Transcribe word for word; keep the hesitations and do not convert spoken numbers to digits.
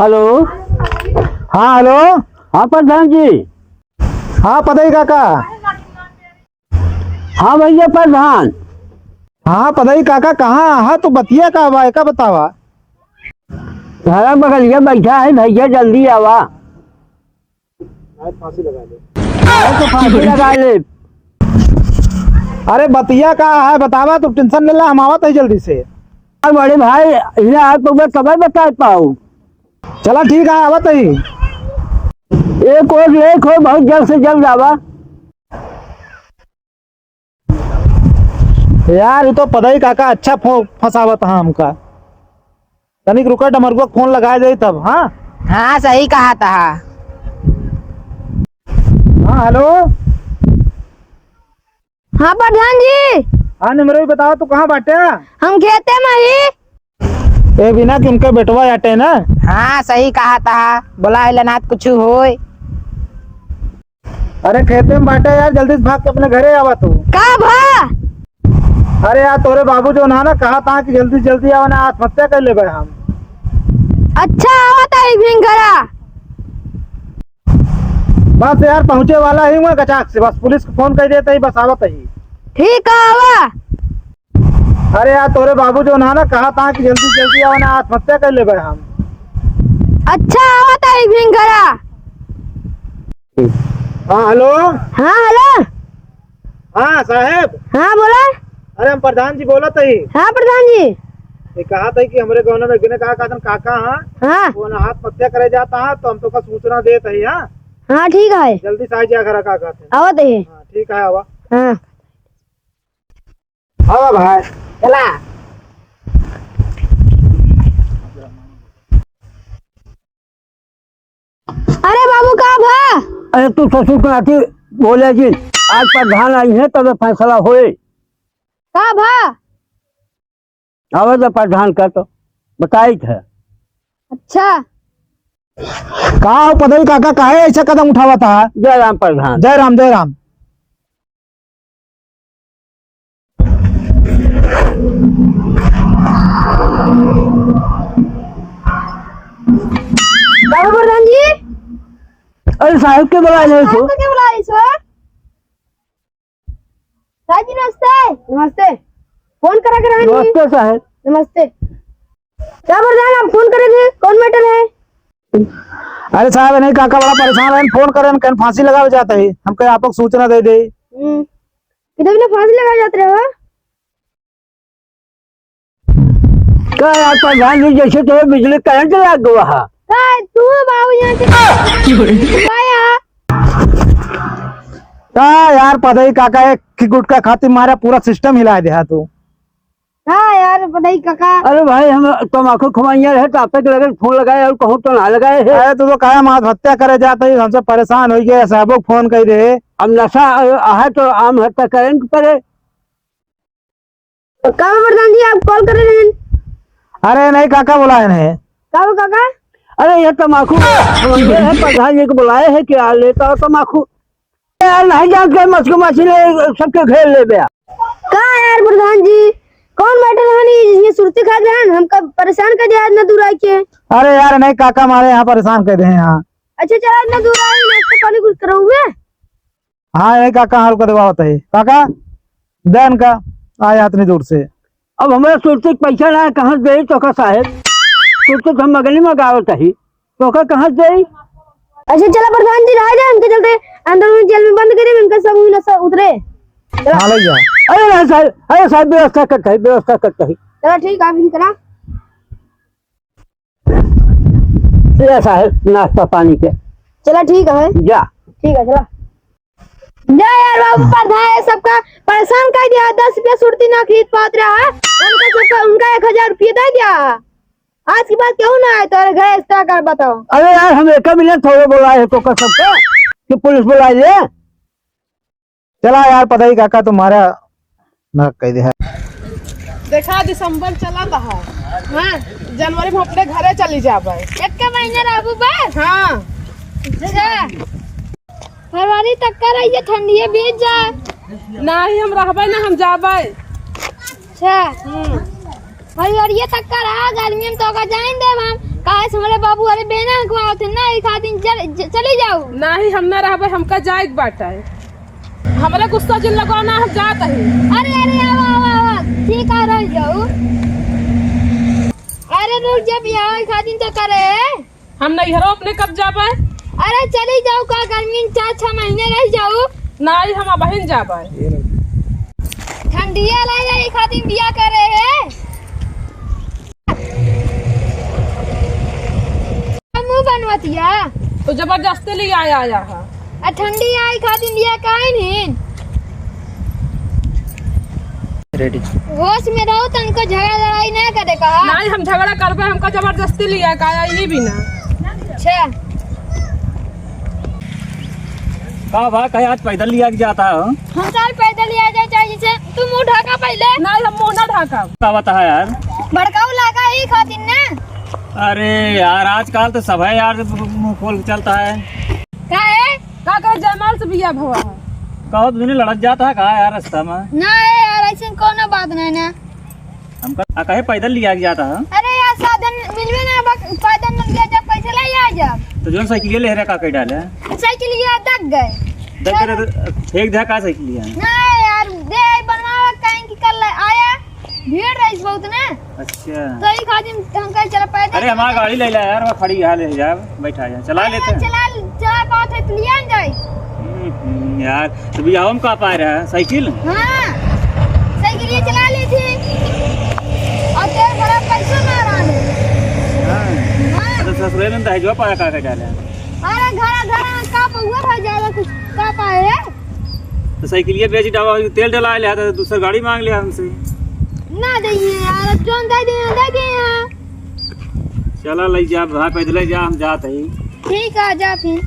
हेलो। हाँ, हेलो। हाँ, प्रधान जी। हाँ, पदई काका। हाँ भैया प्रधान। हाँ, पदई काका, कहाँ आहा? तू बतिया का बा, एका बतावा। घरा बगलिया बैठा है भैया, जल्दी आवा। आज फांसी लगा ले। आज तो फांसी लगा ले। अरे बतिया का है बतावा, तू tension ले ला, हम आवत है जल्दी से। अरे बड़े भाई, इन्हें आज तो मैं कबर बता पाऊ। चला ठीक है, आवत है। एक और लेख हो, बहुत जल्द से जल्द आवा। यार, ये तो पदई काका अच्छा फो-, फंसावत हा हमका। तनिक रुका, डमरुआ के फोन लगाए जाई तब, हाँ? हाँ, सही कहा था। हाँ, हेलो। हाँ, प्रधान जी। हाँ, निमरई बतावा, तू कहाँ बाटे? हम खेते में ही। ए, बिना कि उनका बेटवा आटे ना। हाँ, सही कहा था, बोला है लनाथ कुछ होय। अरे खेते में बाटे यार, जल्दी से भाग के अपने घरे आवा तू। का भा? अरे यार तोरे बाबू जो ना ना कहा था कि जल्दी जल्दी आवा ना, आत्महत्या कर लेबे हम। अच्छा आवा ता एक दिन घरा। बस यार पहुँचे वाला ही हूँ गचाक से, बस पुलिस को फोन कर देता ही, बस आवत ही। ठीक है आवा। अरे यार तोरे बाबू जो ना ना कहा था कि जल्दी जल्दी आवा ना, आत्महत्या कर लेबे हम। अच्छा आवा ता एक दिन घरा। हाँ हेलो। हाँ हेलो। हाँ साहेब। हाँ बोला। अरे हम प्रधान जी बोलत ही। हाँ प्रधान जी। ये कहा था कि हमरे गाँव में एक जने कहा, कहा था काका हाँ। हाँ। वो ना आत्महत्या करे जाता है तो हम तो का सूचना देत ही। हाँ। हाँ ठीक है। जल्दी से आ जा घरा का कहते हैं। आवत ही। हाँ ठीक है आवा। हाँ। हाँ भाई। चला। अरे बाबू का भा? अरे तू ससुर के नाती बोले जी, आज प्रधान आई है तब फैसला होए। का भा? आवे तो प्रधान का तो बताई थे। अच्छा। का हो पदई काका काहे ऐसा कदम उठावा था? जय राम प्रधान। जय राम, जय राम। बाबू प्रधान जी। अरे साहेब के बुला ले इसको। साहेब के बुला ले इसको। साहेब जी नमस्ते। नमस्ते। फोन करा के रहन जी। नमस्ते साहेब। नमस्ते। का प्रधान आप फोन करे थे? कौन matter है? अरे साहब, नहीं काका बड़ा परेशान है, फोन करेन, कहन फांसी लगावे जाता है। हम कहे आपको सूचना दे दे। हम्म। किधर बिना फांसी लगा जाते रहे हो? का यार प्रधान जी, जैसे तुम्हें बिजली करंट लग गया है। का तू बाबू यहाँ से का यार? का यार पदई काका एक गुटका खातिर मारा पूरा system हिला दे तू। हाँ यार, बताई काका। अरे भाई, हम तमाकू खवाइया रहे, तो आप तक लगे फोन लगाए और कहूँ तो ना लगाए है। अरे, तू तो काहे हम आत्महत्या करे जाते ही, हमसे परेशान हो गया, साहबों को फोन कर दे। अब नशा है तो आम हत्या करें कि करे? का प्रधान जी, आप call करे रहे हैं? अरे नहीं काका, बोला है नहीं। का हो काका? अरे ये तमाकू खवाइया है, प्रधान जी को बुलाए है क्या, लेता हो तमाकू? यार, नहीं जान के मचको मछली सबके घेर ले बे। का यार प्रधान जी, कौन matter है नी, ये सुरती खा गए हैं, हमका परेशान कर दिया इतना दूर आके। अरे यार, नहीं काका, हमारे यहाँ परेशान कर दे हैं यहाँ। अच्छा, चला इतना दूर आए, नाश्ता पानी कुछ कराओगे? हाँ, नहीं काका, हाँ, रुका, दबावत है काका, देन का आया इतनी दूर से। अब हमरा सुरती के पैसा ना है, कहाँ से देई तोका साहेब? सुरती तो हम मगली में गावत ही, तोका कहाँ से देई? अच्छा, चला प्रधान जी, रह जाए, हमके चलते अंदर में जेल में बंद करी, इनका सब हुई नशा उतरे। चला। हाँ, ले जा। अरे ना साहेब, अरे साहेब, व्यवस्था करता ही, व्यवस्था करता ही। चला ठीक है, आप इनकरा। ले साहेब, नाश्ता पानी के। चला ठीक है। जा। ठीक है, चला। जा यार बाबू, प्रधान है सबका परेशान कर दिया, दस रुपया सुरती ना खरीद पात रहा है, उनका सबका, उनका एक हजार रुपया दे दिया। आज के बाद केहू ना आए तोरे घर, extra कर बताओ। अरे यार, हम एक मिनट थोड़े बोला है तो का सबका कि पुलिस बुला ले। चला यार, पता ही काका तुम्हारा ना कह दे है। देखा, दिसंबर चला था, हाँ, जनवरी में अपने घरे चली जाबे। एक महीने रहबू बस? हाँ। अच्छा। फरवरी तक का रहिए, ठंडिये बीत जाए। नहीं, हम रहबे ना, हम जाबे। अच्छा। हम्म। फरवरिये तक का रहा, गर्मी में तो का जाइन देब हम। काहे से हमरे बाबू, अरे बेना हकवावत है ना, एक आदमी चल, च-, चली जाओ। नाही, हम ना रहबे, हमका जाए के बाटे। हमरा गुस्सा जिन लगावा ना, हम जात हई। अरे, अरे, आवा, आवा, आवा, ठीक है, रह जाओ। अरे रुक, जब यहाँ एक आदमी तो करे। हम नैहरो अपने कब जाबे? अरे चली जाओ, का गर्मी में चार छह महीने रह जाओ। नाही, हम अबहिन जाबे। ठंडिया ला जाए खातिर बिया करे है। मुंह बनवतिया। तो जबरदस्ती ले आया, आया है। आ ठंडी आई खातिर लिया काहे नहीं? रेडी। होश में रहो, तनको झगड़ा लड़ाई ना करे कहा। नाही, हम झगड़ा करबे, हमका जबरदस्ती लिया का आई भी ना। अच्छा। का बा, कहे आज पैदल लिया के जाता हो? हम साल पैदल लिया जाए चाहे जैसे तू मुंह ढाका पहले। नाही, हम मुंह ना ढाका। का बता है यार? भड़काऊ लागा ही खातिर ना। अरे यार, आजकल तो सब है यार, मुंह खोल के चलता है। का है? का कहे जयमाल से बिया भवा है? कहो तो दुनिया लड़त जाता है का यार रास्ता में? ना है यार, ऐसे कोनो बात नहीं ना। हमका आ कहे पैदल लिया के जाता है? अरे यार, साधन मिलवे ना, बस पैदल न लिया, जब पैसे ले आ जा। तो जोन साइकिल ले रहा का कह डाले? साइकिल ये दग गए। दग गए तो फेंक दे का साइकिल है? ना यार, दे बनवावा कहीं की कल आया। भीड़ रही बहुत ना। अच्छा। तो ई खातिर हम कहे चला पैदल अरे, हमार गाड़ी ले ला यार, वो खड़ी है, ले जा, बैठा जा, चला अरे, लेते हैं। चला, चला पावत है तो लिया न जाई। हम्म, हम्म, यार, तो भैया हम का पाए रहा साइकिल? हाँ, साइकिल ये चला ली थी। और तेल भरा पैसा ना रहा है। हाँ। हाँ। तो ससुरे में दहेजवा पाया का, का डाला? अरे, घर, घर का पौवा है, ज्यादा कुछ का पाए है? तो साइकिलिया बेच डावा, तेल डला ले, तो दूसर गाड़ी मांग ले हमसे। ना देइए यार, अब जोन दे दिए, दे दिए हैं। चला, ले जा भाई, पैदल जा, हम जात हई। ठीक है, जा फिर।